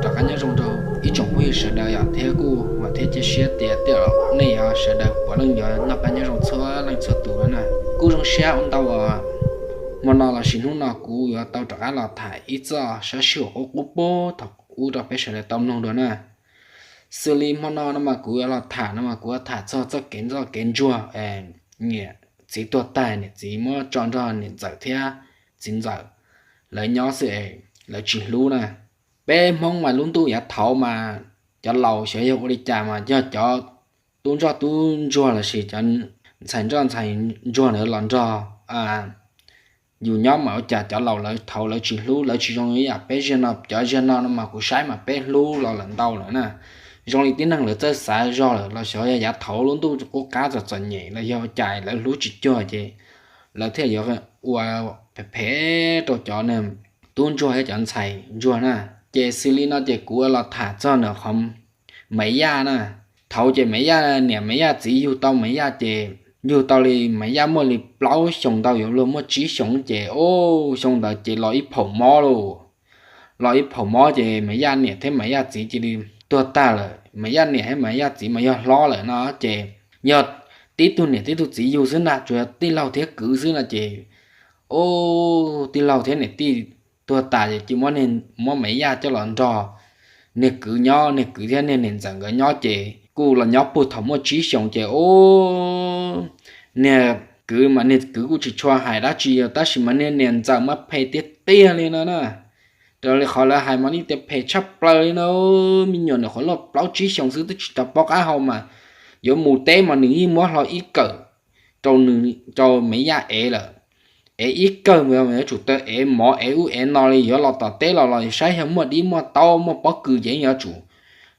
Rov qab nyob zoo rau ib tsoom phooj ywg sawv daws yom, thiab kuj vam thiab cia siab tias tej zaum nej yog sawv daws puav leej yuav noj qab nyob zoo txhua leej txhua tus no na. Kuj zoo siab ua ntau uas hmo no lossis hnub no kuv yuav tau rov qab los tham ib txoj sab sij huam qub qub puag thaum ub rau peb sawv daws tau mloog dua na. Xws li hmo no no mas kuv yuav los tham no mas kuv yuav tham txog txoj kev, txoj kev ntsuag, niam txiv tuag tag niam txiv muab tso nrog niam ntxawm thiab txiv ntxawm lawv nyob xwb es lawv tsis hlub na. Peb Hmoob mas lub ntuj yav thaud mas cov laus xyov yog ua li cas mas yog cov tub ntsoj tub ntsuag lossis cov ntxhais ntsoj ntxhais ntsuag ntawd los nrog yus nyob mas ua cas cov laus lawv thaud lawv tsis hlub, lawv tsis zoo li yam peb ziag no. Cov ziag no no mas kuv saib mas peb hlub los lawm ntau lawm na. Zoo li tib neeg lawv txawj xav zog lawm los xyov yog yav thaud lub ntuj qub qab txom txom nyem los yog ua cas lawv hlub tsis cuag ces lawv thiaj yuav ua phem phem rau cov tub ntsuag thiab cov ntxhais ntsuag na. Ces xws li no ces kuv los tham txog ntawm qhov Maiv Yaj na. Thaud ces Maiv Yaj niam Maiv Yaj txiv yug tau Maiv Yaj ces yug tau li Maiv Yaj muaj li plaub xyoos ntau yuav luag muaj tsib xyoos ces, o, xyoo ntawd ces los ib phaum mob lauj. Los ib phaum mob ces Maiv Yaj niam thiab Maiv Yaj txiv cia li tuag tag lawm. Maiv Yaj niam thiab Maiv Yaj txiv mas yog hlob lawm no ces yog tib tug niam tib tug txiv yug xwb na, tsuas yog tij laug thiab kwv xwb no ces, o, tij laug thiab niam tij tuag tas ces cia muab, muab Maiv Yaj coj los nrog niag kwv nyob, niag kwv thiab niag niam ntxawm nkawd nyob ces kuj los nyob puag thaum muaj tsib xyoos ces, o, niag kwv mas niag kwv kuj tsis tshua hais dab tsi tab sis mas niag niam ntxawm mas phem tiag tiag li no na. Raws li qhov lawv hais mas yeej tias phem tshaj plaws li no. Me nyuam nws qhuav luaj plaub tsib xyoos xwb twb tsis tau paub qab hau mas yuav mus teb mas nws yeej muab hlo ib kawm rau nws, rau Maiv Yaj ev lawm. Ev ib kawm mas yuav tsum tau ev mov ev ub ev no li, yuav los tom teb los los saib yog muaj dib muaj taub muaj pob kws ces yeej yuav tsum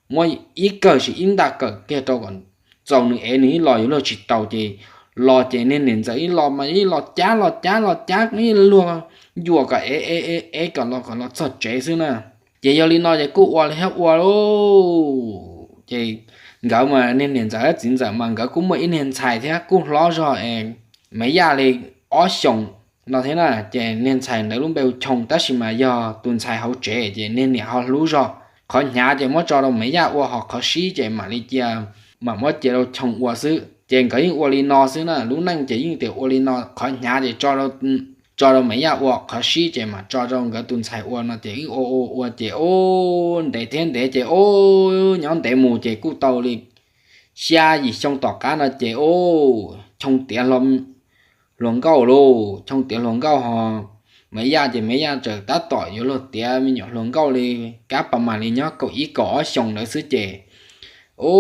muab ib kawm sis ib nta kawm kiag rau kom txaus nws ev, nws ib los yuav luag tsis taus ces los ces niag niam ntxawm ib los mas ib los cab los cab los cab ib luag yuam kom ev ev ev kom los, kom los txog tsev xwb na. Ces yog li no ces kuj ua li thiab ua lauj. Ces nkawd mas niag niam ntxawm thiab txiv ntxawm mas nkawd kuj muaj ib niag ntxhais thiab kuj hlob zog es Maiv Yaj li ob xyoos no thiab na. Ces niag ntxhais ntawd lub npe hu Choo tab sis mas yog tus ntxhais hauv tsev ces niag niam ho hlub zog. Qhov hnyav ces muab tso rau Maiv Yaj ua, ho qhov sib ces mam li cia, mam muab cia rau Choo ua xwb. Ces nkawd yeej ua li no xwb na, lub neej ces yeej tias ua li no, qhov hnyav ces tso rau Maiv Yaj ua, qhov sib ces mam tso rau nkawd tus ntxhais ua no ces yeej ua ua ua ces, o, ntev thiab ntev ces, o, nyob ntev mus ces kuj tau li xya yim xyoo tom qab no ces, o, Choo tiav hluas nkauj lauj. Choo tiav hluas nkauj ho Maiv Yaj ces Maiv Yaj txawm tab tom yuav luag tiav me nyuam hluas nkauj li kab pas mas li nyob kaum ib kaum ob xyoos ntawd xwb ces, o,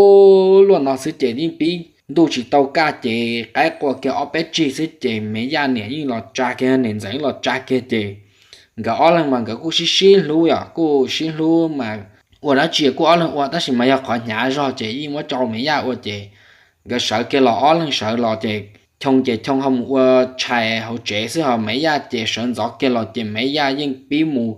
luaj no xwb ces yeej pib ntuj tsis tau kaj ces qaib qua kiag ob peb tsig xwb ces Maiv Yaj niam yeej los tsa kiag, niam ntxawm yeej los tsa kiag ces nkawd ob leeg mas nkawd kuj sib sib hlub yom, kuj sib hlub mas ua dab tsi kuj ob leeg ua tab sis mas yog qhov hnyav zog ces yeej muab tso Maiv Yaj ua ces nkawd sawv kiag los, ob leeg sawv los ces Choo ces Choo ho mus ua tshais hauv tsev xwb, ho Maiv Yaj ces sawv ntxov kiag los ces Maiv Yaj yeej pib mus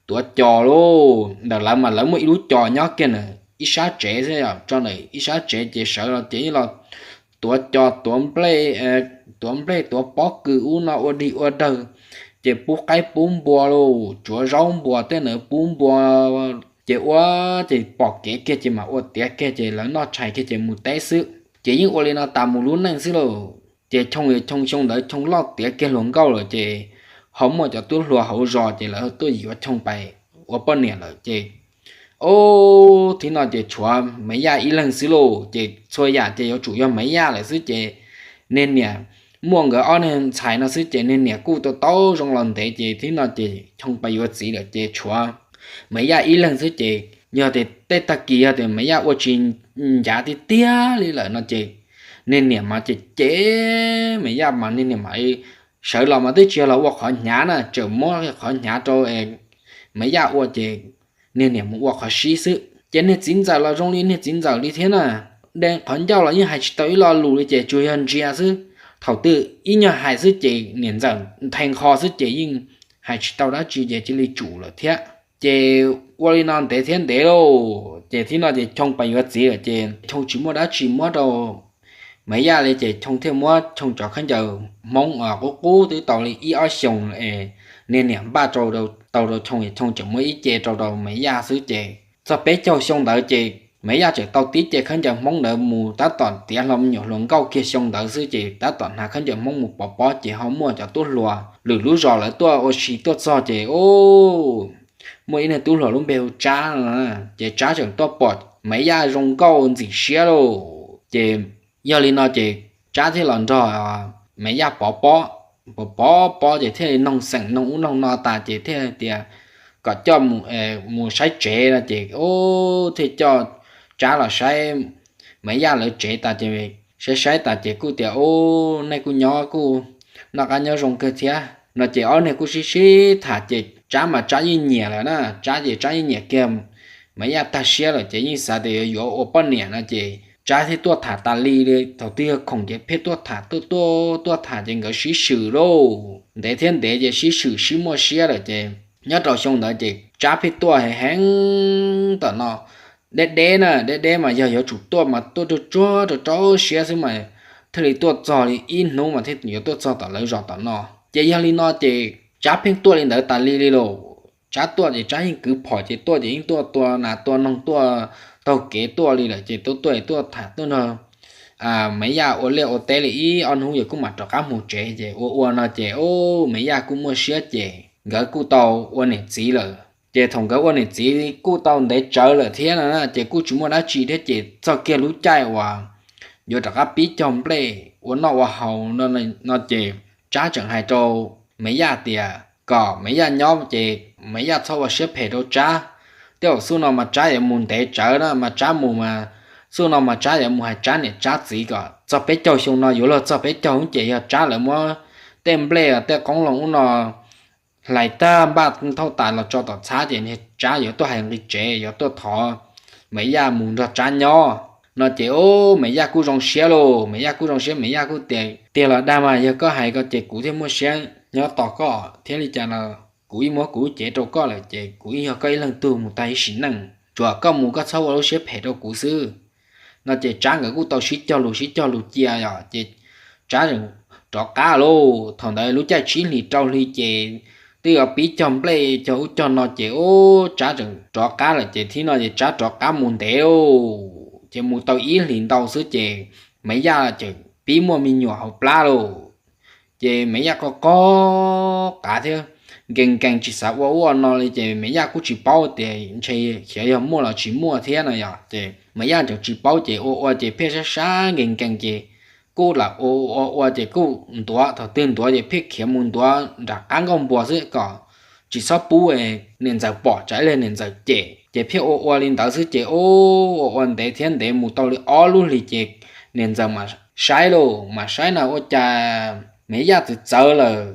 tuav cos lauj. Ntawm lawv mas lawv muaj ib lub cos nyob kiag ntawm ib sab tsev xwb, tso ntawm ib sab tsev ces sawv los ces yeej los tuav cos, tuav nplej, tuav nplej tuav pob kws ub no ua dig ua dawg, ces pub qaib pub npua lauj, tsuav zaub npua tej ntawd pub npua, ces ua ces pom kev kiag ces mam ua tiav kiag ces lawv noj tshais kiag ces mus teb xwb. Ces yeej ua li no tas mus lub neej xwb lauj. Ces Choo, Choo xyoo ntawd Choo loj tiav kiag hluas nkauj lawm ces ho muaj cov tub hluas hauv zos ces lawv tuaj yuav Choo pais ua poj niam lawm ces, o, thaum no ces tshuav Maiv Yaj ib leeg xwb lauj. Ces txhua yam ces yuav tsum yog Maiv Yaj lawm xwb ces niag niam muaj nkawd ob niag ntxhais no xwb ces niag niam kuj tau tau zoo los ntev ces thaum no ces Choo pais yuav txiv lawm ces tshuav Maiv Yaj ib leeg xwb ces yog tias tej tag kis yog tias Maiv Yaj ua tsis ncav tiag tiag li lawm no ces niag niam mas ces cem Maiv Yaj mas niag niam mas sawv los mas twb tsis yog los ua qhov hnyav na, tseem muab qhov hnyav rau Maiv Yaj ua ces niag niam mus ua qhov sib xwb. Ces niag txiv ntxawm los zoo li niag txiv ntxawm li thiab na, de qhov ncauj los yeej hais tsis tau ib lo lus li ces tsuas yog ntsia xwb. Thaum twg ib nyuag hais xwb ces niam ntxawm nthe nqho xwb ces yeej hais tsis tau dab tsi ces cia li tsum lawm thiab. Ces ua li no ntev thiab ntev lauj, ces thaum no ces Choo pais yuav txiv lawm ces Choo tsis muaj dab tsi muab rau Maiv Yaj li ces Choo thiaj muab Choo cov khaub ncaws Hmoob uas qub qub twb tau li ib ob xyoos es niag niam npaj tau rau Choo, Choo tseem muab ib ce rau rau Maiv Yaj xwb ces txog peb caug xyoo ntawd ces Maiv Yaj tseem tau tib ce khaub ncaws Hmoob ntawd mus, tab tom tiav hlo me nyuam hluas nkauj kiag xyoo ntawd xwb ces tab tom hnav khaub ncaws Hmoob mus pov pob ces ho muaj cov tub hluas lwm lub zos lawv tuaj ua si tuaj txog ces muaj ib niag tub hluas lub npe hu Tsab no, ces Tsab tseem tuaj pom Maiv Yaj zoo nkauj ntxim siab lauj. Ces yog li no ces Tsab thiaj los nrog Maiv Yaj pov pob, pov pov pob ces thiaj li noog xeem noog ub noog no tas ces thiaj tias kom coj mus saib tsev no ces thiaj coj Tsab los saib Maiv Yaj lawv tsev tas ces saib saib tas ces kuj tias, Ub, nej kuj nyob kuj noj qab nyob zoo kawg thiab no ces ob niag kuj sib sib tham ces Tsab mas Tsab yeej nyiam lawm na, Tsab ces Tsab yeej nyiam kiag Maiv Yaj tag siab lawm ces yeej xav tias yuav yuav ua poj niam no ces Tsab thiaj tuaj tham tas li li. Thaum twg yog khoom ces pheej tuaj tham tuaj tuaj tuaj tham ces nkawd sib swm lauj, ntev thiab ntev ces sib swm sib muaj siab lawm ces nyob rau xyoo ntawd ces Tsab pheej tuaj heev heev tom no. Deb deb na, deb deb mas yog yuav tsum tuaj mas tuaj tsuag tsuag rau rau siab xwb mas thiaj li tuaj txog li ib hnub mas thiaj yuav tuaj txog tom lawv zos tom no. Ces yog li no ces Tsab pheej tuaj li ntawd tas li li lauj. Tsab tuaj ces Tsab yeej kwv phom ces tuaj ces yeej tuaj tua nas tua noog tuaj taug kev tuaj li lawm ces tuaj tuaj tuaj tham tuaj nrog Maiv Yaj ua liaj ua teb li ib ob hnub ces kuj mam rov qab mus tsev ces ua ua no ces Maiv Yaj kuj muaj siab ces nkawd kuj tau ua niam txiv lawm. Ces thaum nkawd ua niam txiv kuj tau ntev tsawv lawm thiab no ces kuj tsis muaj dab tsi thiab ces txog kiag lub caij uas yuav rov qab pib cog nplej ua noj ua haus no ces Tsab tseem hais rau Maiv Yaj tias kom Maiv Yaj nyob ces Maiv Yaj txhob ua siab phem rau Tsab. Tej zaum xub no mas Tsab yuav mus ntev tsawv na mas Tsab mus mas xub no mas Tsab yuav mus hais Tsab niam Tsab txiv kom txog peb caug xyoo no yuav luag txog peb caug ces yog Tsab lawv muab tej nplej tej qoob loo ub no hlais tag npaj thauj tas los tso tom txhab ces Tsab yuav tuaj hais nqi tsev yuav tuaj thov Maiv Yaj mus nrog Tsab nyob no ces Maiv Yaj kuj zoo siab lauj, Maiv Yaj kuj zoo siab, Maiv Yaj kuj tias tiag los dag mas yog koj hais ko ces kuv thiaj muaj siab nyob tos koj thiab li cas los kuv yeej muab kuv lub cev rau koj lawm ces kuv yeej yog koj ib leeg tug mus tag ib sim neej, tsuas koj mus koj txhob ua lub siab phem rau kuv xwb no ces Tsab nkawd kuj tau sib cog lus sib cog lus cia os ces Tsab tseem rov qab lauj. Thaum ntawd lub caij tsib hlis rau hli ces twb yuav pib cog nplej cog ub cog no ces ub Tsab tseem rov qab lawm ces thib no ces Tsab rov qab mus ntev lauj, ces mus tau ib hlis ntau xwb ces Maiv Yaj tseem pib muaj me nyuam hauv plab lauj. Ces Maiv Yaj qoj qoj qav thiab nkees nkees tsis xav ua ub ua no li ces Maiv Yaj kuj tsis paub tias ntshe xyov yog muaj los tsis muaj thiab no yom. Ces Maiv Yaj tseem tsis paub ces ua ua ces pheej sab sab nkees nkees ces kuj lam ua ua ua ces kuj ntuav, thaum twg ntuav ces pheej khiav mus ntuav nram qab nkauj npua xwb kom tsis txhob pub niam ntxawm pom tsam ib leeg niam ntxawm cem. Ces pheej ua ua li ntawd xwb ces ua ua ntev thiab ntev mus tau li ob lub hlis ces niam ntxawm mam saib lauj, mam saib na ua cas Maiv Yaj txawv txawv lawm,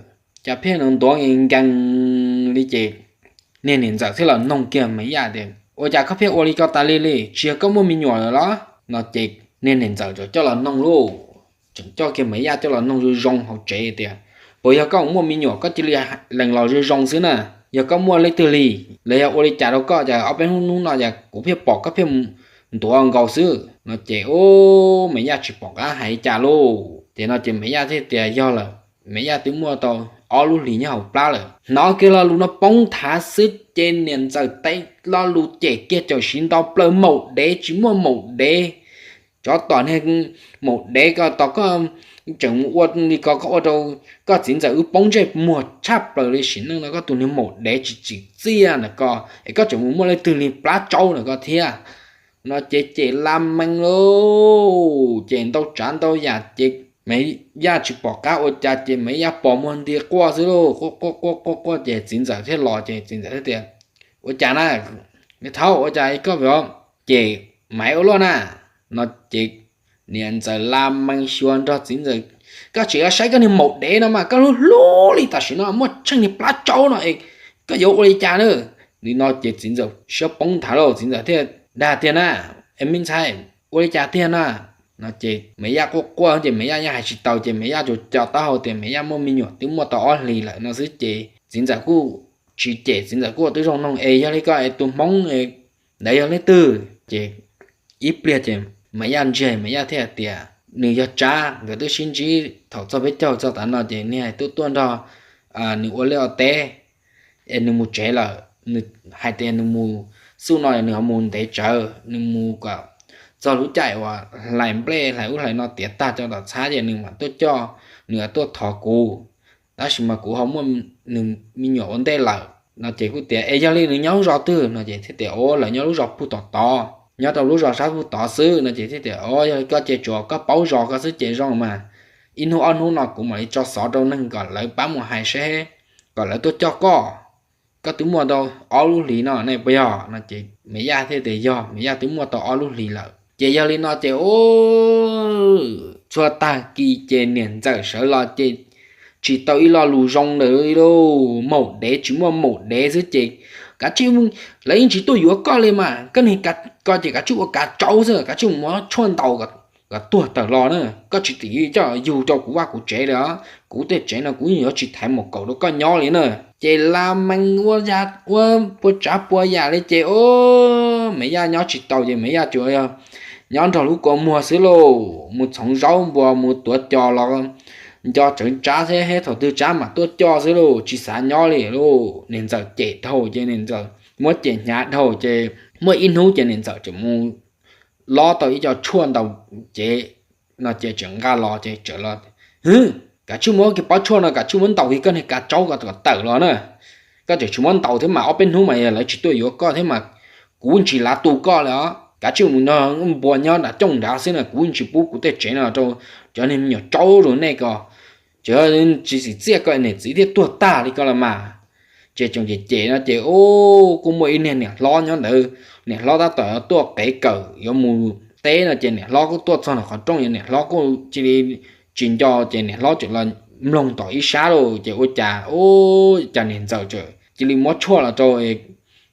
cas pheej ntuav nkees nkees li ces niag niam ntxawm thiaj los noog kiag Maiv Yaj tias ua cas koj pheej ua li ko tas li li, tsis yog koj muaj me nyuam lawm los no ces niag niam ntxawm tseem coj los noog lauj, tseem coj kiag Maiv Yaj coj los noog zoo zoo hauv tsev tias puas yog koj muaj me nyuam koj cia li lees los zoo zoo xwb na, yog koj muaj leej twg li los yog ua li cas rau koj cas ob peb hnub hnub no cas kuv pheej pom koj pheej ntuav nkaus xwb no ces ub Maiv Yaj tsis pom qab hais li cas lauj. Ces no ces Maiv Yaj thiaj tias yog lawm, Maiv Yaj twb muaj tau ob lub hlis nyob hauv plab lawm. Hnov kiag lo lus no poob nthav xwb ces niam ntxawm teb lo lus cem kiag caum siv nto plaws maum dev tsis muaj maum dev. Tsov tom niag maum dev ko tos koj tseem mus ua li ko koj ua rau koj txiv ntxawm wb poob ntsej muag tshaj plaws li sim neej no koj tus niag maum dev tsis tsim txiaj ntawm ko es koj tseem mus muaj leej twg li plab tsaub ntawm ko thiab no ces cem la mees lauj, ces ntau tsav ntau yam ces Maiv Yaj tsis pom qab ua cas ces Maiv Yaj pos muag nti quaj xwb lauj, quaj quaj quaj quaj quaj ces txiv ntxawm thiaj los ces txiv ntxawm thiaj tias ua cas na, me thaub ua cas koj vov ces Maiv ua luaj na no ces niam ntxawm la mees xyuas nrog txiv ntxawm, koj tseem yuav saib koj niag maum dev no mas koj hlub hlub li tam sim no muaj tsheej niag plab tsaub no es koj yuav ua li cas na. Li no ces txiv ntxawm siab poob nthav lauj, txiv ntxawm thiaj dag tiag na, es me ntxhais ua li cas tiag na no ces Maiv Yaj quaj quaj ces Maiv Yaj yeej hais tsis tau ces Maiv Yaj tsuas co taub hau tias Maiv Yaj muaj me nyuam twb muaj tau ob hlis lawm no xwb ces txiv ntxawm kuj tsis cem, txiv ntxawm kuj ua tib zoo noog es yog li ko es tus hmoob ntawd yog leej twg ces ib pliag ces Maiv Yaj ntsiag Maiv Yaj thiaj tias nws yog Tsab, nkawd twb sib ntsib thaum txog peb caug txog tav no ces niag tuaj tuaj nrog nws ua liaj ua teb, es nws mus tsev lawm. Nws hais tias nws mus xub no nws ho mus ntev tsawv, nws mus kom txog lub caij uas hlais nplej hlais ub hlais no tiav tag cov tom txhab ces nws mam tuaj coj, nws mam tuaj thov kuv, tab sis mas kuv ho muaj nws me nyuam ua ntej lawm no ces kuj tias es yog li nws nyob lub zos twg no ces thiaj tias o lawv nyob lub zos puag tom tod, nyob rau lub zos sab puag tod xwb no ces thiaj tias o yog li koj ces tsuas koj paub zos koj xwb ces zoo mas, ib hnub ob hnub no kuv mam li tso xov rau neeg kom lawv pab mus hais seb kom lawv tuaj coj koj. Koj twb muaj tau ob lub hlis no ne puas yog no ces Maiv Yaj thiaj tias yog, Maiv Yaj twb muaj tau ob lub hlis lawm. Ces yog li no ces u txhua tag kis ces niam ntxawm sawv los ces tsis tau ib lo lus zoo ntawd li, maum dev tsis muaj maum dev xwb ces kav tsij, lawv yeej tsis tuaj yuav koj li mas koj niag ko ces kav tsij ua kav tsaub xwb, kav tsij mus muab tshuaj ntaus kom tuag tawm los na, koj tsis txhob coj yug rau kuv vaj kuv tsev li os, kuv tej tsev no kuv yeej yuav tsis thaiv mus kaum rau koj nyob li na. Ces la mees ua pua tsav pua yam li ces u Maiv Yaj nyob tsis tau ces Maiv Yaj tsuas yog nyob nrog lub kua muag xwb lauj, mus txhoov zaub npua mus tuav cos los nco tsawv Tsab thiab, thaum twg Tsab mam tuaj coj xwb lauj, tsis xav nyob li lauj. Niam ntxawm cem dhau ces niam ntxawm muab cem hnyav dhau ces muaj ib hnub ces niam ntxawm tseem mus lob tau ib co tshuaj ntaus cev no ces tseem nqa los ces tseem los, hwb, kav tsij muab kiag pob tshuaj no kav tsij muab ntaus kiag koj niag kav tsaub kom tawm los na. Koj tseem tsis muab ntaus thiab mas ob peb hnub mas yog lawv tsis tuaj yuav koj thiab mas kuv tsis lav tu koj li os. Kav tsij mus nrog npua nyob nram cooj nrad xwb na, kuv tsis pub kuv tej tsev no rau cov niag me nyuam tsaub zoo nej ko. Ces tsis txim txiaj koj niam txiv thiaj tuag tag li ko los mas. Ces tseem cem cem no ces u kuj muaj ib niag niam hlob nyob ntawd, niam hlob tab tom tuaj qev kawm yuav mus teb no ces niam hlob kuj tuaj txog nram qhov rooj ces niam hlob kuj cia li tsis nco ces niam hlob tseem los mloog tom ib sab lauj ces ua cas u cas niam ntxawm tseem cia li muab tshuaj los rau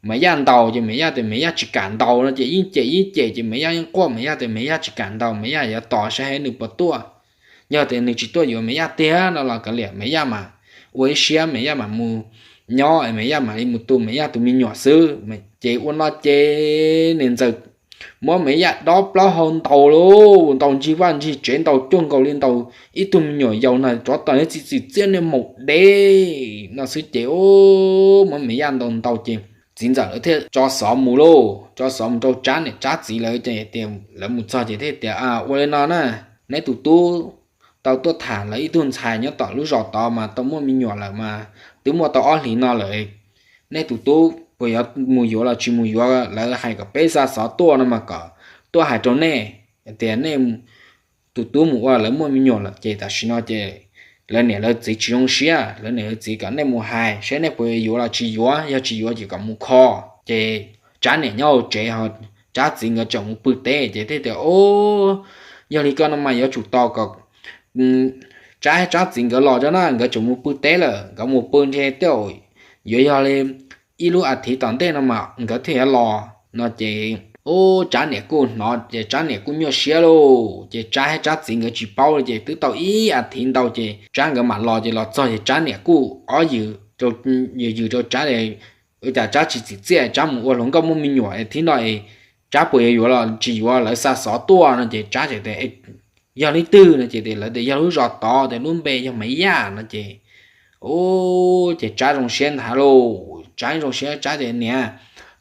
Maiv Yaj ntaus ces Maiv Yaj tias Maiv Yaj tsis kam ntaus no ces yeej cem yeej cem ces Maiv Yaj yeej quaj, Maiv Yaj tias Maiv Yaj tsis kam ntaus, Maiv Yaj yuav tos saib nws puas tuaj. Yog tias nws tsis tuaj yuav Maiv Yaj tiag no los kav liam, Maiv Yaj mas ua ib siab, Maiv Yaj mam mus nyob, Maiv Yaj mam li mus tu Maiv Yaj tus me nyuam xwb. Ces ua no ces niam ntxawm muab Maiv Yaj dob plaub hau ntaus lauj, ntaus ntsig vaj ntsig tsev, ntaus cuag nkaus li ntaus ib tug me nyuam yaus na, tsov tom txim txim txiaj niag maum dev no xwb ces u muab Maiv Yaj ntaus ntaus ces txiv ntxawm lawv thiaj tso xov mus lauj, tso xov mus rau Tsab niam Tsab txiv lawv ces tias lawv mus txog ces thiaj tias ua li no na, neb tus tub tau tuaj tham lawv ib tug ntxhais nyob tom lub zos tod mas tau muaj me nyuam lawm mas twb muaj tau ob hlis no lawm. Nej tus tub puas yuav mus yuav los tsis mus yuav, lawv hais kom peb xa xov tuaj no mas kom tuaj hais rau nej tias nej tus tub mus ua lawv muaj me nyuam lawm ces tam sim no ces lawv niam lawv txiv tsis zoo siab, lawv niam lawv txiv kom nej mus hais saib nej puas yuav los tsis yuav, yog tsis yuav ces kom mus kho. Ces Tsab niam nyob hauv tsev ho Tsab txiv nkawd tseem mus pw teb ces thiaj tias o, yog li ko no mas yuav tsum tos kom Tsab, Tsab txiv nkawd los tso na, nkawd tseem mus pw teb lawm, nkawd mus pw ntshe tej zaum yuav yog li ib lub as thiv tom ntej no mas nkawd thiaj yuav los no ces u Tsab niam kuj hnov ces Tsab niam kuj nyuaj siab lauj. Ces Tsab thiab Tsab txiv nkawd tsis paub li ces twb tau ib as thiv ntau ces Tsab nkawd mam los ces los txog ces Tsab niam kuj ob yws, yws yws rau Tsab li, ua cas Tsab tsis txim txiaj, Tsab mus ua hluas nkauj muaj me nyuam thiab no es Tsab puas yuav yuav los tsis yuav, lawv xa xov tuaj no ces Tsab tseem tias yog leej twg no ces lawv tias yog lub zos tod, tias lub npe yog Maiv Yaj no ces u ces Tsab zoo siab nthav lauj. Tsab zoo siab, Tsab tias niam,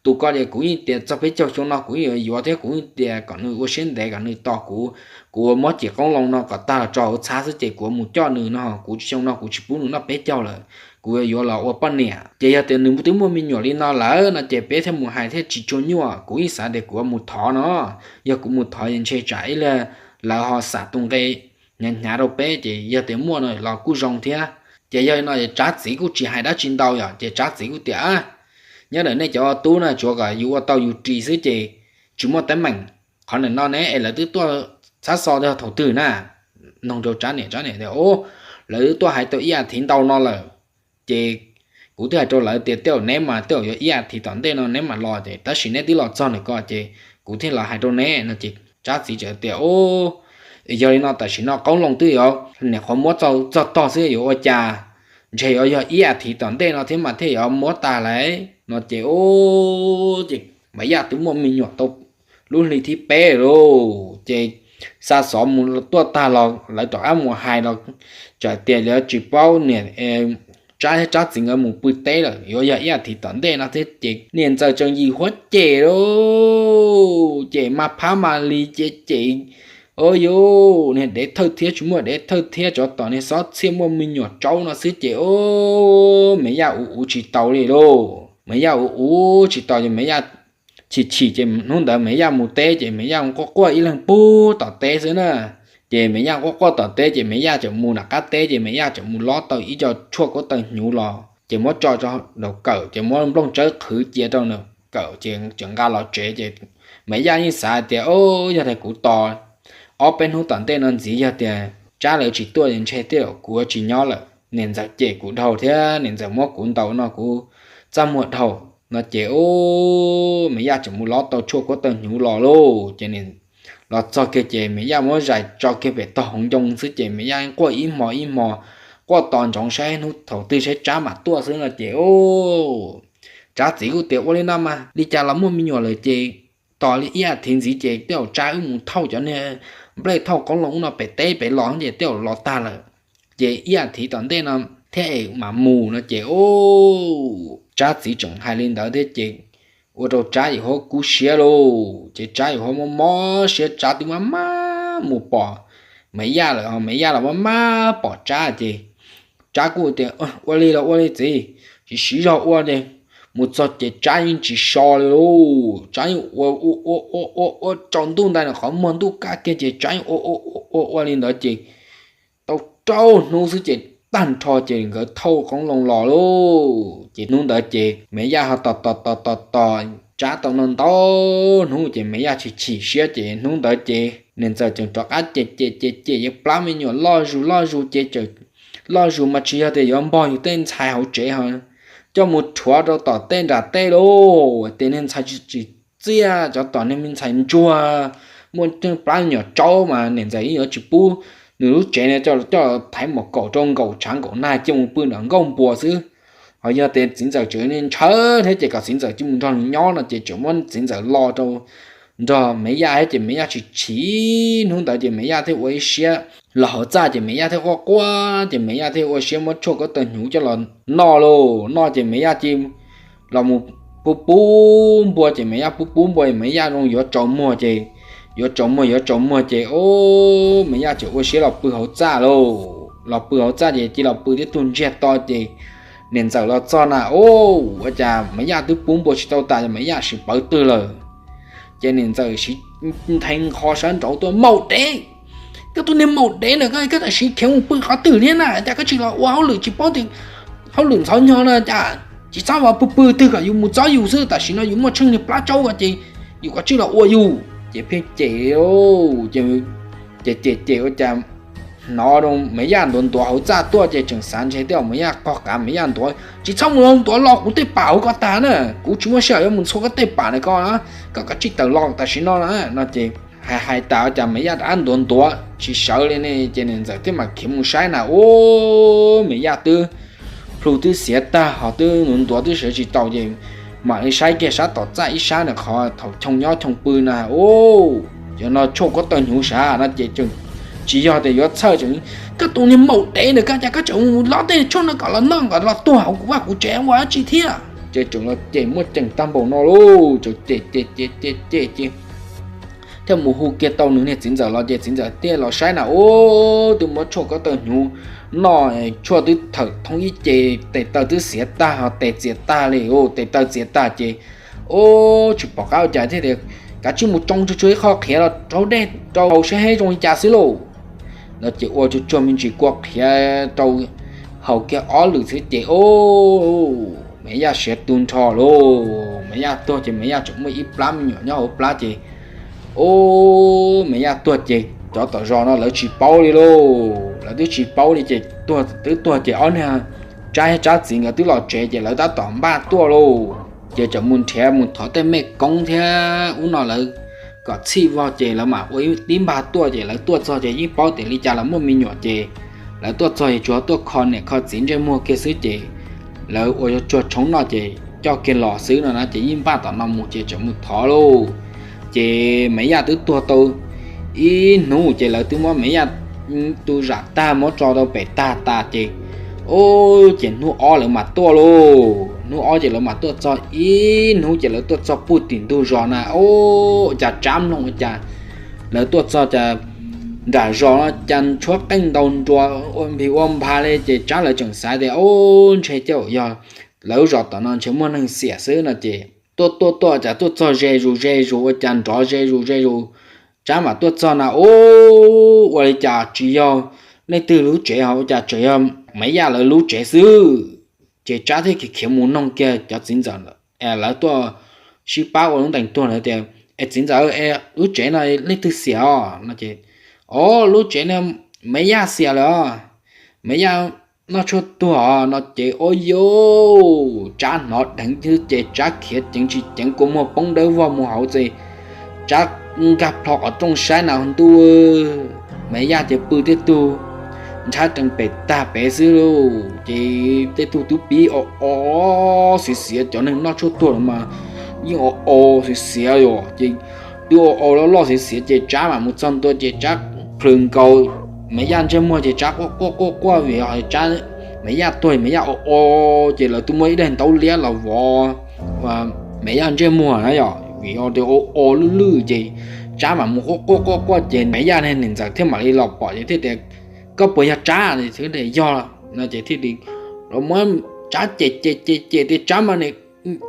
tus ko ces kuv yeej tias txog peb caug xyoo no kuv yeej yuav yuav thiab kuv yeej tias kom nws ua siab ntev kom nws tos kuv, kuv ua mob cim qoob loo no kom tag los tso hauv txhab xwb ces kuv mus coj nws no, kuv xyoo no kuv tsis pub nws noj peb caug lawm, kuv yuav yuav los ua poj niam. Ces yog tias nws twb muaj me nyuam li no lawm no ces peb thiaj mus hais thiaj tsis tsuag nyuaj, kuv yeej xav tias kuv mus thov no, yog kuv mus thov es ntshe tsam ib pliag lawv ho xam tus nqe hnyav hnyav rau peb ces yog tias muaj no los kuj zoo thiab. Ces yog li no ces Tsab txiv kuj tsis hais dab tsi ntau yom, ces Tsab txiv kuj tias nyob ntawm nej cov tub na tsuav kom yus ua tau yus ris xwb ces tsis muaj teeb meem. Qhov ntawm no ne es lawv twb tuaj txhab xov tau thaum twg na? Noog rau Tsab niam, Tsab niam tias o, lawv twb tuaj hais tau ib as thiv ntau no lawm. Ces kuv twb hais rau lawv tias tej zaum neb mas tej zaum yuav ib as thiv tom ntej no neb mam los ces tab sis neb twb los txog ntawm ko ces kuv thiaj los hais rau neb no ces Tsab txiv txawm tias o, yog li no tam sim no qoob loo twb yuav nyuam qhuav muab txog tog xwb yuav ua cas, ntshe yuav yog ib as thiv tom ntej no thiab mas thiaj yuav muab tas lawm no ces o, ces Maiv Yaj twb muaj me nyuam tau lub hli thib peb lauj ces xa xov mus tuaj tag los lawv rov qab mus hais los txawm tias lawv tsis paub niam Tsab thiab Tsab txiv nkawd mus pw teb lawm, yuav yog ib as thiv tom ntej no thiab ces niam ntxawm tseem yim huab cem lauj, ces mas phab mas li ces ces, o yus niag dev thawj thiab tsis muaj dev thawj thiab, tsov tom niag xob txhiaj muaj me nyuam tsaub no xwb ces o, Maiv Yaj ua ua tsis tau li lauj. Maiv Yaj ua ua tsis tau ces Maiv Yaj chim chim ces hnub ntawd Maiv Yaj mus teb ces Maiv Yaj quaj quaj ib leeg pug tom teb xwb na. Ces Maiv Yaj quaj quaj tom teb ces Maiv Yaj tseem mus nram qab teb ces Maiv Yaj tseem mus lob tau ib co tshuaj kuab taw hnyuv los ces muab tso rau daus kawm ces muab nplooj tsawb qhwv cia rau nws kawm ces tseem nqa los tsev ces Maiv Yaj yeej xav tias, o, yog tias kuv tos ob peb hnub tom ntej no ntxiv yog tias Tsab lawv tsis tuaj ntshe tej zaum kuv tsis nyob lawm. Niam ntxawm cem kuv dhau thiab niam ntxawm muab kuv ntaus no kuv txaj muag dhau no ces o, Maiv Yaj tseem mus lob tau tshuaj kuab taw hnyuv los lauj. Ces los txog kiag ces Maiv Yaj muab zais tso kiag pem tog hauv ncoo xwb ces Maiv Yaj quaj ib hmo ib hmo, quaj tos ntsoov saib hnub thaum twg saib Tsab mam tuaj xwb no ces o, Tsab txiv kuj tias, ua li no mas li cas los muaj me nyuam lawm ces tos li ib as thiv ntxiv ces tej zaum Tsab wb mus thauj cov niag nplej thauj qoob loo ub no pem teb pem los ces tej zaum los tag lawm. Ces ib as thiv tom ntej no thiab es mam mus no ces o, Tsab txiv tseem hais li ntawd thiab ces ua rau Tsab Yim Huab kub siab lauj. Ces Tsab Yim Huab mob mob siab, Tsab twb maj maj mus pom Maiv Yaj lawm, Maiv Yaj los maj maj pom Tsab ces Tsab kuj tias, ua li los ua li txiv, tsis siv zog ua li. Mus txog ces Tsab yeej tsis so li lauj, Tsab yeej ua ua ua ua ua ua tsaus ntuj ntais nws qhov muag ntuj kab kiag ces Tsab yeej ua ua ua ua li ntawd ces tau rau hnub xwb ces tag nrho ces nkawd thauj qoob loo los lauj. Ces hnub ntawd ces Maiv Yaj ho tos tos tos tos tos Tsab tau no ntau hnub ces Maiv Yaj chim chim siab ces hnub ntawd ces niam ntxawm tseem rov qab cem cem cem cem yuav plab me nyuam loj zus loj zus ces tseem loj zus mas tsis yog tias yuav npog yus tej ntxhais hauv tsev ho coj mus rhuav rau tom tej nram tej lauj. Tias niag ntxhais tsis txiaj, cov tom niag me ntxhais ntsuag muaj tej plab me nyuam tsaub mas niam ntxawm yeej yuav tsis pub nws lub tsev no coj coj thaiv mom kaum rau nkaum tshav nkaum nag cia mus pw nram nkuaj npua xwb. Ho yog tias txiv ntxawm tseem ntshaw thiab ces kom txiv ntxawm cia mus nrog nws nyob no ces tseem muab txiv ntxawm lo rau nrog Maiv Yaj thiab ces Maiv Yaj tsis chim. Hnub ntawd ces Maiv Yaj thiaj ua ib siab los hauv txaj ces Maiv Yaj thiaj quaj quaj ces Maiv Yaj thiaj ua siab muab tshuaj kuab taw hnyuv coj los noj lauj. Noj ces Maiv Yaj cia los mus pub pub npua ces Maiv Yaj pub pub npua es Maiv Yaj zoo yuav tsaus muag ces yuav tsaus muag yuav tsaus muag ces o, Maiv Yaj tseem ua siab los pw hauv txaj lauj. Los pw hauv txaj ces cia los pw tib tug ntsiag to ces niam ntxawm los txog na, o, ua cas Maiv Yaj twb pub npua tsis tau tas Maiv Yaj sim pawv twg lawm. Ces niam ntxawm siv nthe nqho sab nraud tuaj, maum dev, koj tus niag maum dev na, koj tam sim khiav mus pw qhov twg thiab na, cas koj tsis los ua hauj lwm, tsis paub tias hauj lwm ntxhov nyog no cas tsis txhob ua pw pw twg kom yus mus txob yus xwb, tam sim no yus muaj tsheej niag plab tsaub ko ces yus kom tsij los ua yus. Ces pheej cem, ces cem cem ua cas hnov Maiv Yaj ntuav ntuav hauv txaj tuaj ces tseem xav ntshe tej zaum Maiv Yaj qog qav, Maiv Yaj ntuav, tsis txhob mus ntuav lo kuv tej pam hauv ko tas na, kuv tsis muaj sij hawm yuav mus ntxhua koj tej pam na ko, koj kom tsij tawm los tam sim no na no ces hais hais tas ua cas Maiv Yaj rov qab ntuav ntuav tsis sawv li ne ces niam ntxawm thiaj mam khiav mus saib na, ub, Maiv Yaj twb plhu twb xiav tag ho twb ntuav ntuav twb sawv tsis tau ces mam li saib kiag sab tom txaj ib sab na qhov thaum Choo nyob Choo pw na, ub, cov no tshuaj kuab taw hnyuv sav no ces tseem tsis yog tias yuav txhawj tseem, koj tus niag maum dev na, koj cas koj tseem mus lob tej tshuaj no kom los noj kom los tuag hauv kuv vaj kuv tsev ua dab tsi thiab. Ces tseem los cem muaj ceem tag npaum no lauj, tseem cem cem cem cem cem ces thiaj mus hu kiag tau nws niag txiv ntxawm los ces txiv ntxawm thiaj los saib na, ub, twb muab tshuaj kuab taw hnyuv noj, tshuaj twb thawm thoob ib ce, tes taw twb xiav tag ho tes txias tag li, tes taw txias tag ces, ub, tsis pom qab ua cas thiaj tias, kav tsij mus tsoo tsuag tsuag ib qho qhiav los rau dej rau haus saib seb zoo li cas xwb lauj. No ces ua tsuag tsuag me ntsis kua qhiav rau haus kiag ob lwm xwb ces, ub, Maiv Yaj siav tu nrho lauj. Maiv Yaj tuag ces Maiv Yaj tseem muaj ib plab me nyuam nyob hauv plab ces, ub, Maiv Yaj tuag ces cov tom zos no lawv tsis paub li lauj, lawv twb tsis paub li ces twb tuag ces ob niag Tsab thiab Tsab txiv nkawd twb los tsev ces lawv tab tom npaj tuaj lauj. Ces tseem mus nrhiav mus thov tej mej koob thiab ub no lawv kom txhij vog ces lawv mam ua tib npag tuaj ces lawv tuaj txog ces yeej paub tias li cas los muaj me nyuam ces lawv tuaj txog ces tsuas tuaj kho niam kho txiv ntsej muag kiag xwb ces lawv ua tsuag tshoob noj ces coj kiag los xwb no na ces yeej npaj tom no mus ces tseem mus thov lauj. Ces Maiv Yaj twb tuag tau Ib hnub ces lawv twb muab Maiv Yaj tus zam tag muab tso rau pem tag tas ces, ub, ces hnub ob lawv mam tuaj lauj. Hnub ob ces lawv mam tuaj txog, ib hnub ces lawv tuaj txog puag tim ntug zos na, ub, cas Tsab mloog ua cas lawv tuaj txog cas nram zos no cas tshuab qeej ntaus nruas ua npis ua npha li ces Tsab lawv tseem xav tias, ub, ntshe coj yog lawv zos tom no ntshe muaj neeg xiam xwb no ces tuaj tuaj tuaj cas tuaj txog ze zus ze zus ua cas nrov ze zus ze zus. Tsab mam tuaj txog na, ub, ua li cas tsis yog leej twg lub tsev ho ua cas tseem yog Maiv Yaj lawv lub tsev xwb. Ces Tsab thiaj khiav khiav mus noog kiag cov txiv ntxawm lawv tuaj sib pab ua lub ntees tuag lawv tias, es txiv ntxawm, es lub tsev no leej twg xiam os no ces, o, lub tsev no Maiv Yaj xiam lawm os, Maiv Yaj noj tshuaj tuag os no ces, ua yuj, Tsab hnov dheev xwb ces Tsab khiav ceev tsis ceev kua muag poob dawb vog mus hauv txes. Tsab nkag plho qhov rooj saib na ntuj, Maiv Yaj ces pw tej tug ntshav rees pem tag pem xwb lauj. Ces tej tug twb pib o o xiav xiav, cov neeg noj tshuaj tuag lawm mas yeej o o xiav xiav yom, ces twb o o loj loj xiav xiav ces Tsab mam mus txog ntua ces Tsab plhws nkaus Maiv Yaj ntsej muag ces Tsab quaj quaj quaj quaj vim Maiv Yaj tuag, Maiv Yaj o o, ces lawv twb muab ib daim ntaub liab los vov Maiv Yaj ntsej muag na yom, vim o o lwj lwj ces Tsab mam mus quaj quaj quaj quaj ces Maiv Yaj niag niam ntxawm thiaj mam li los pom ces thiaj tias, koj puas yog Tsab? Yog no ces thiaj li los muab Tsab cem cem cem cem tias, Tsab mas nim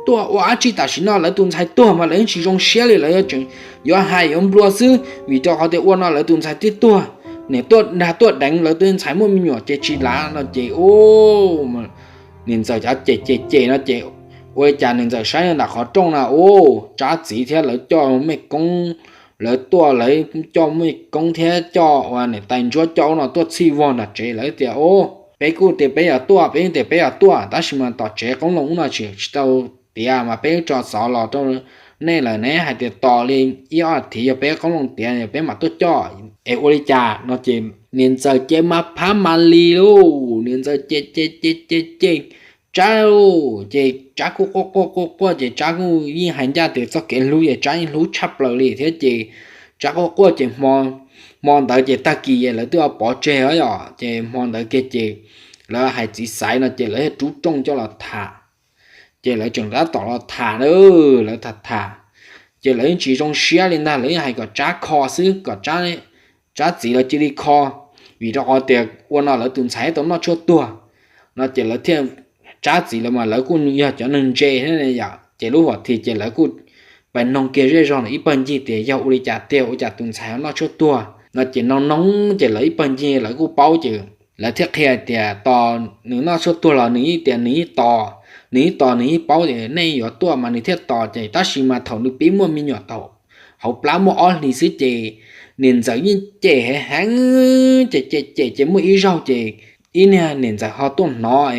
tuaj ua dab tsi tam sim no lawv tus ntxhais tuag mas lawv yeej tsis zoo siab li, lawv yuav tseem yuav hais yuav nplua xwb vim rau qhov tias ua no lawv tus ntxhais twb tuag, nim tuaj dag tuaj deev lawv tus ntxhais muaj me nyuam ces tsis lav no ces, u, niam ntxawm cov cem cem cem no ces ua li cas niam ntxawm saib nram qhov rooj na, u, Tsab txiv thiab lawv coj mej koob, lawv tuaj lawv coj mej koob thiab coj ua niam tais ntsuab coj ub no tuaj txhij vog nram tsev, lawv tias, u, peb kuj tias peb yuav tuaj, peb tias peb yuav tuaj tab sis mas tom tsev qoob loo ub no tseem tsis tau tiav mas peb tso xov los rau nej lawm ne, hais tias tos li ib ob thiv yog peb qoob loo tiav peb mam tuaj coj es ua li cas no ces niam ntxawm ces mas phab mas li lauj, niam ntxawm ces ces ces ces ces Tsab lauj, ces Tsab kuj quaj quaj quaj quaj ces Tsab kuj yeej hais ncaj tias txoj kev hlub ces Tsab yeej hlub tshaj plaws li thiab ces Tsab quaj quaj ces hmo ntawd ces tag kis lawv twb pov tseg os yom, ces hmo ntawd kiag ces lawv hais txiv xaiv no ces lawv thiaj rub rooj coj los tham. Ces lawv tseem tab tom los tham na, lawv tham tham ces lawv yeej tsis zoo siab li ntag, lawv yeej hais kom Tsab kho xwb, kom Tsab txiv lawv cia li kho, vim rau qhov tias ua no lawv tus ntxhais tau noj tshuaj tuag no ces lawv thiaj, Tsab txiv lawv mas lawv kuj yog cov neeg ntse thiab yom, ces lub huam thi ces lawv kuj pais noog kiag zej zog ntawm ib pawg ncig tias yog ua li cas tiag ua cas tus ntxhais noj tshuaj tuag no ces noog noog ces lawv ib pawg ncig lawv kuj paub ces lawv thiaj qhia tias tos nws noj tshuaj tuag los nws yeej tias nws yeej tos, nws yeej tos nws yeej paub tias nej yuav tuaj mas nws thiaj tos ces tab sis mas thaum nws pib muaj me nyuam thaum hauv plab muaj ob hlis xwb ces niam ntxawm yeej cem heev heev ces cem cem ces muaj ib zaug ces ib niag niam ntxawm ho tuaj hnov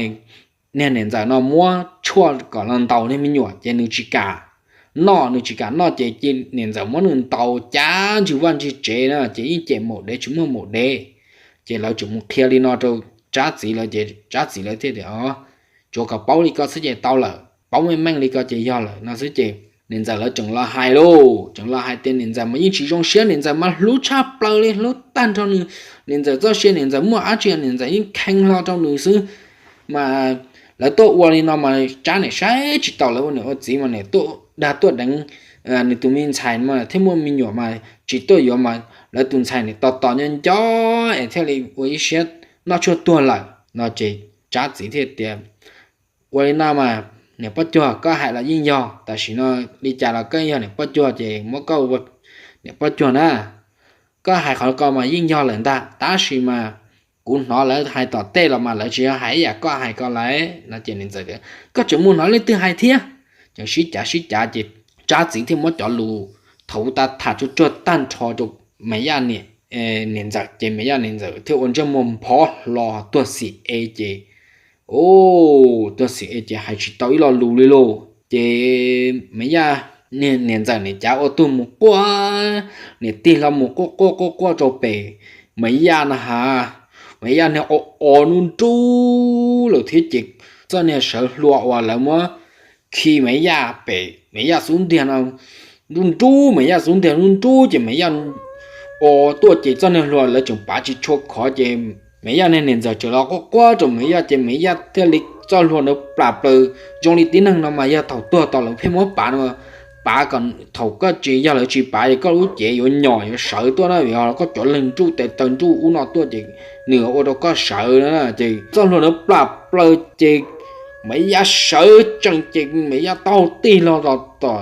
niag niam ntxawm no muab tshuaj kom los ntaus niag me nyuam ces nws tsis kam noj, nws tsis kam noj ces niam ntxawm muab nws ntaus cav ntswg vaj ntswg tsev na ces yeej cem maum dev tsis muaj maum dev. Ces lawv tseem mus qhia li no rau Tsab txiv lawv ces Tsab txiv lawv thiaj tias, tsuav kom paub li ko xwb ces tau lawm, paub meej meej li ko ces yog lawm no xwb ces niam ntxawm lawv tseem los hais lauj, tseem los hais tias niam ntxawm mas yeej tsis zoo siab, niam ntxawm mas hlub tshaj plaws li, hlub tag nrho nws, niam ntxawm txoj sia niam ntxawm muaj dab tsi niam ntxawm yeej kheev hlo rau nws xwb. Mas lawv tuaj ua li no mas Tsab niam saib tsis taus lawv ua niam ua txiv mas niam tuaj dag tuaj deev nws tus me ntxhais mas thiaj muaj me nyuam mas tsis tuaj yuav mas lawv tus ntxhais niam tos tos nco nco es thiaj li ua ib siab noj tshuaj tuag lawm no ces Tsab txiv thiaj tias, ua li no mas niam Poj Cuag koj hais los yeej yog, tam sim no li cas los koj yog niam Poj Cuag ces muab koj ua niam Poj Cuag na. Koj hais qhov ko mas yeej yog lawm ntag, tab sis mas kuv hnov lawv hais tom tej los mas lawv tsis yog hais ib yam koj hais ko lauj no ces niam ntxawm tias, koj tseem mus hnov leej twg hais thiab? Tseem sib cav sib cav ces Tsab txiv thiaj muab cov lus thaum ub tham tsuag tsuag tag nrho rau Maiv Yaj niam ntxawm ces Maiv Yaj niam ntxawm thiaj ua ntsej muag nphov hlo tuag xim e ces, u, tuag xim e ces hais tsis tau ib lo lus li lauj. Ces Maiv Yaj niam ntxawm niam cav ua tuag mus quaj, niam tig hlo mus quaj quaj quaj quaj rau pem Maiv Yaj no ha, Maiv Yaj niag o o nruj nruj lawm thiab ces txoj niag sawv hlua uas lawv muab khi Maiv Yaj pem Maiv Yaj xub ntiag no nruj nruj, Maiv Yaj xub ntiag nruj nruj ces Maiv Yaj o tuaj ces txoj niag hlua lawv tseem pav tsis tshua khov ces Maiv Yaj niag niam ntxawm tseem los quaj quaj rau Maiv Yaj ces Maiv Yaj thiaj li txoj hlua ntawd plam plaws. Zoo li tib neeg no mas yog thaum tuag tom lawv pheej muab pav no, pav kom thaum koj tsis yog lawv tsis pav es koj lub cev yuav nyom yuav sawv tuaj na, vim koj cov leeg nruj tes taw nruj ub no tuaj ces nws ua rau koj sawv na. Ces txoj hlua ntawd plam plaws ces Maiv Yaj sawv tsees ces Maiv Yaj taub hau tig hlo tom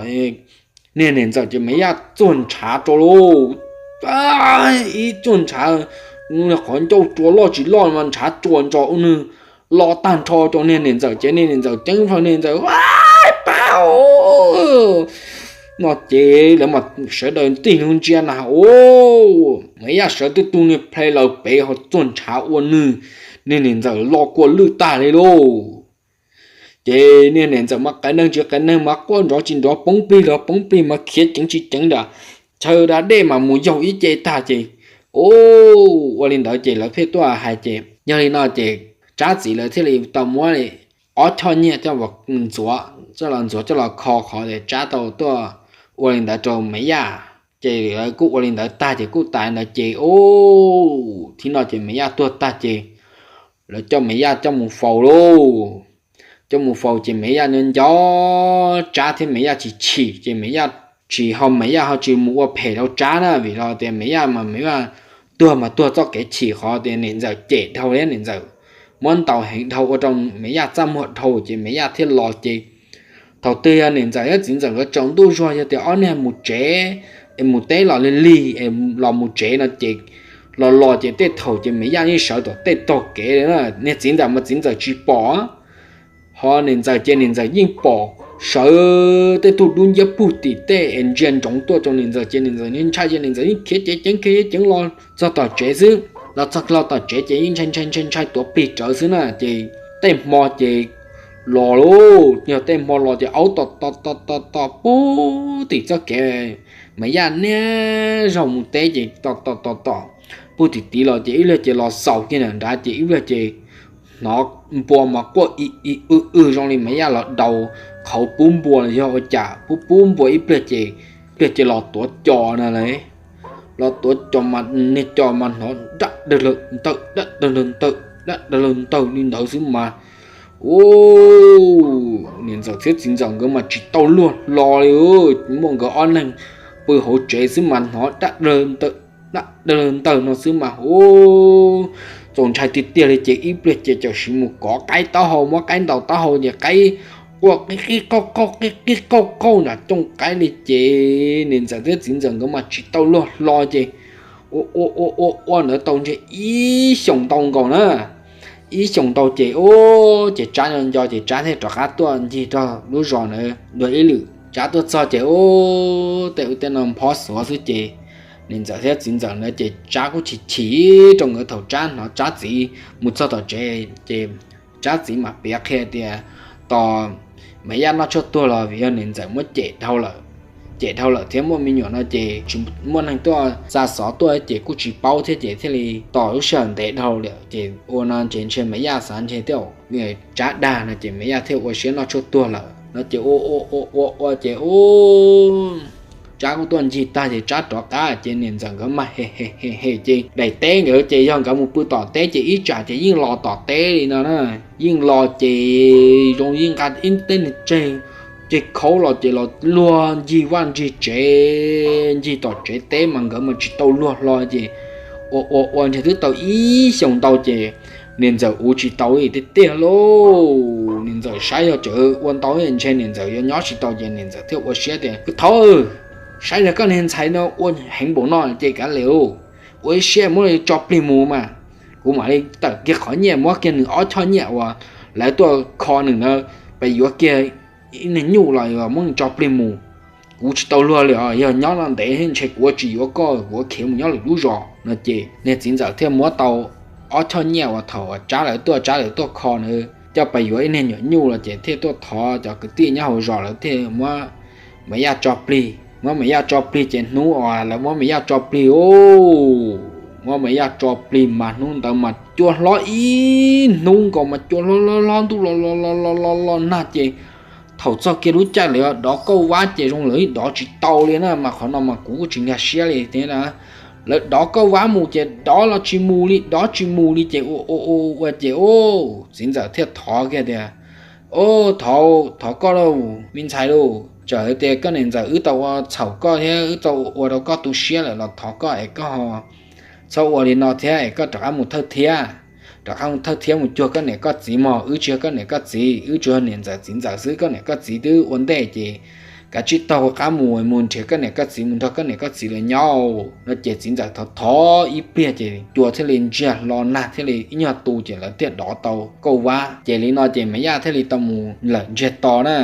niag niam ntxawm ces Maiv Yaj txuag ntshav rau lauj. Ib txuag ntshav, qhov ncauj rua loj tsis loj mas ntshav rua ntsos ua nws lo tag nrho rau niag niam ntxawm ces niag niam ntxawm ceeb plaws niag ntxawm, pab no ces lawv mas sawv daws tig lug ntsia na, Maiv Yaj sawv twb tu niag ple lawm pem ho txuag ntshav ua nws, niag niam ntxawm lo kua lwj tag li lauj. Ces niag niam ntxawm mas qias neeg tsis qias neeg mas quaj nrov tsis nrov poob plig los poob plig mas khiav ceev tsis ceev nram chaw da dej mas mus yaug ib ce tag ces, ua li ntawd ces lawv thiaj tuaj hais ces yog li no ces Tsab txiv lawv thiaj li tau muab ob choj nyiaj coj los ntxuav, coj los ntxuav coj los kho qhov es Tsab tau tuaj ua li ntawd rau Maiv Yaj. Ces lawv kuj ua li ntawd tag ces kuj tas li ntawd ces, thib no ces Maiv Yaj tuag tag ces lawv coj Maiv Yaj coj mus faus lauj. Coj mus faus ces Maiv Yaj nyob nco Tsab thiab Maiv Yaj tsis chim ces Maiv Yaj tsis ho, Maiv Yaj ho tsis mus ua phem rau Tsab na, vim los tias Maiv Yaj mas Maiv Yaj tuag mas tuag txoj kev chim qhov tias niam ntxawm cem dhau thiab niam ntxawm muab ntaus heev dhau ua rau Maiv Yaj txaj muag dhau ces Maiv Yaj thiaj los ces thaum twg yog niam ntxawm thiab txiv ntxawm nkawd tsaus ntuj zuag yog tias ob niag mus tsev, es mus teb los lig lig es los mus tsev no ces los los ces tej thaum ces Maiv Yaj yeej sawv tom tej tog kev li na, niag txiv ntxawm mas txiv ntxawm tsis pom, ho niam ntxawm ces niam ntxawm yeej pom, sawv tej tug dub nciab pug tim tej es ntsia ntsoov tuaj rau niam ntxawm ces niam ntxawm ntshai ces niam ntxawm yeej khiav ceev ceev khiav ceev los txog tom tsev xwb, los txog los tom tsev ces yeej ntshai ntshai ntshai ntshai tuav plig rawv xwb na ces tej hmo ces los lauj, yog tej hmo los ces aub tom tom tom tom tom pug tim txoj kev, Maiv Yaj niaj zaus mus teb ces tom tom tom tom pug tim tid los ces ib pliag ces los xaus kiag nram nrad ces ib pliag ces hnov npua mas quaj i i w w zoo li Maiv Yaj los daus qhauv pub npua los yog ua cas pub pub npua ib pliag ces, ib pliag ces los tuav cos na lauj. Los tuav cos mas niag cos mas hnov dab dawg lawg ntawg dab dawg lawg ntawg dab dawg lawg ntawg li ntawd xwb mas, u, niam ntxawm thiab txiv ntxawm nkawd mas tsis tau luag hlo li, muaj nkawd ob leeg pw hauv tsev xwb mas hnov dab dawg lawg ntawg dab dawg lawg ntawg no xwb mas, u, txaus ntshai tiag tiag li ces ib pliag ces tam sim mus kov qaib taub hau, muab qaib ntaus taub hau ces qaib quaj qib qib qauj qauj qib qib qauj qauj nram cooj qaib li ces niam ntxawm thiab txiv ntxawm nkawd mas tsis tau luag hlo ces ua ua ua ua ua ntawd tau ntshe ib xyoos ntau nkaus na. Ib xyoos ntau ces, u, ces Tsab nco nco ces Tsab thiaj rov qab tuaj ncig rau lub zos ntawd dua ib lwm. Tsab tuaj txog ces, u, tej ub tej no phob xuav xwb ces niam ntxawm thiab txiv ntxawm ntawd ces Tsab kuj chim chim rau nkawd thaum Tsab hnov Tsab txiv mus txog tom tsev ces Tsab txiv mam piav qhia tias tos Maiv Yaj noj tshuaj tuag los vim yog niam ntxawm muab cem dhau lawm, cem dhau lawm thiab muaj me nyuam no ces tsis muaj neeg tuaj xa xov tuaj ces kuj tsis paub thiab ces thiaj li tos lub sij hawm ntev dhau lawm ces ua no ces ntshe Maiv Yaj xav ntshe thiaj Tsab dag no ces Maiv Yaj thiaj ua siab noj tshuaj tuag lawm no ces ua ua ua ua ua ces, u, Tsab kuj tuaj ncig tag ces Tsab rov qab ces niam ntxawm nkawd mas hem hem hem hem ces daim teb nkawd ces yog nkawd mus pw tom teb ces ib tsam ces yeej los tom teb li no na. Yeej los ces zoo yeej nqa ib teb niag tseg, tseg khaub los ces los luag ncig vaj ncig tsev, ncig tom tsev teb mas nkawd mas tsis tau luag hlo ces ua ua ua ntshe twb tau ib xyoos ntau ces niam ntxawm ua tsis tau li tiag tiag lauj. Niam ntxawm saib yog tseem ua ntau ntshe niam ntxawm yuav nyob tsis tau ces niam ntxawm thiaj ua siab tias, Kwv Thauj, saib yog koj niag ntxhais no ua heev npaum no ces kav liam, ua ib siab muab tso plig mus mas kuv mam li tawm kiag qhov nyiaj muab kiag nws ob choj nyiaj uas lawv tuaj kho nws na, pes yuav kiag ib niag nyuj los muab nws tso plig mus. Kuv tsis tau luag li os, yog nyob no ntev ntshe kuv ua tsis yuav koj, kuv ua khiav mus nyob lwm lub zos no ces niag txiv ntxawm thiaj muab tau ob choj nyiaj uas thaum Tsab lawv tuaj, Tsab lawv tuaj kho na, coj pes yuav ib niag nyuam nyuj los ces thiaj tuaj thov cov kwv tij nyob hauv zos lawv thiaj muab Maiv Yaj tso plig. Muab Maiv Yaj tso plig ces hnub uas lawv muab Maiv Yaj tso plig, u, muab Maiv Yaj tso plig mas hnub ntawd mas cua hlob ib hnub nkaus mas cua hlob hlob hlob ntuj los los los los los nag ces thaum txog kiag lub caij lawv dov kauj vab ces zoo lawv dov tsis tau li na, mas qhov no mas kuv kuj tsis nkag siab li thiab na. Lawv dov Kauj Vab mus ces dov los tsis mus li, dov tsis mus li ces ua ua ua ua ces txiv ntxawm thiaj thov kiag tias, Au, thov, thov koj lauj me ntxhais lauj, txawm hais tias koj niam ntxawm wb tau ua txhaum koj thiab wb tau ua rau koj tu siab lawm los thov koj es koj ho txhob ua li no thiab es koj rov qab mus thawj thiab, rov qab mus thawj thiab mus cuag koj niam koj txiv mog. Wb tsis yog koj niam koj txiv, wb tsuas yog niam ntxawm txiv ntxawm xwb. Koj niam koj txiv twb ua ntej ces kav tsij taug qab mus, mus nrhiav koj niam koj txiv, mus nrog koj niam koj txiv lawv nyob no. Ces txiv ntxawm thov thov ib pliag ces cua thiaj li ntsiag hlo nag thiaj li ib nyuag tu ces lawv thiaj dov tau Kauj Vab. Ces li no ces Maiv Yaj thiaj li tau mus lawm ntsiag to na.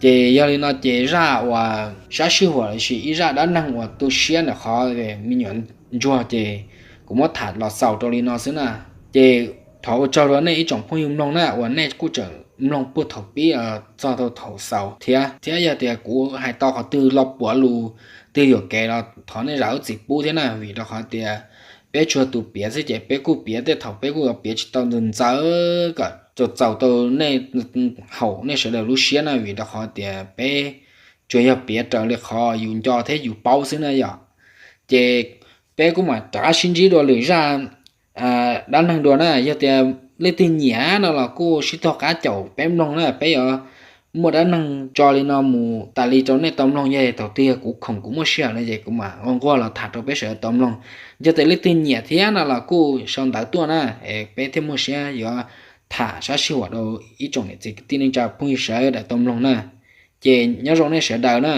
Ces yog li no ces zaj uas sab sij huam los sis ib zaj dab neeg uas tu siab ntawm qhov me nyuam ntsuag ces kuv muab tham los xaus rau li no xwb na. Ces thov ua tsaug rau nej ib tsoom phooj ywg mloog na uas nej kuj tseem mloog puag thaum pib txog thaum xaus thiab. Thiab yog tias kuv hais tau qhov twg los puav lus twg yuam kev los thov nej zam lub txim pub thiab na, vim rau qhov tias peb tsuas tus piav xwb ces peb kuj piav tej thaum peb kuj yuav piav tsis tau ntxaws ntxaws kom txaus txaus tau nej, haum nej sawv daws lub siab na, vim rau qhov tias peb tsuas yog piav raws li qhov yus nco thiab yus paub xwb na yom. Ces peb kuj mam rov qab sib ntsib dua lwm zaj dab neeg dua na. Yog tias leej twg nyiam no los kuj sib tog qab caum peb mloog na, peb yuav muaj dab neeg tso li no mus tas li rau nej tau mloog. Yog thaum twg yog kuv khoom kuv muaj sij hawm no ces kuv mam nquag los tham rau peb sawv daws tau mloog. Yog tias leej twg nyiam thiab no los kuj sau ntawv tuaj na, es peb thiaj muaj siab yuav tham sab sij huam rau ib tsoom niam txiv kwv tij neej tsa phooj ywg sawv daws tau mloog na. Ces nyob zoo nej sawv daws na.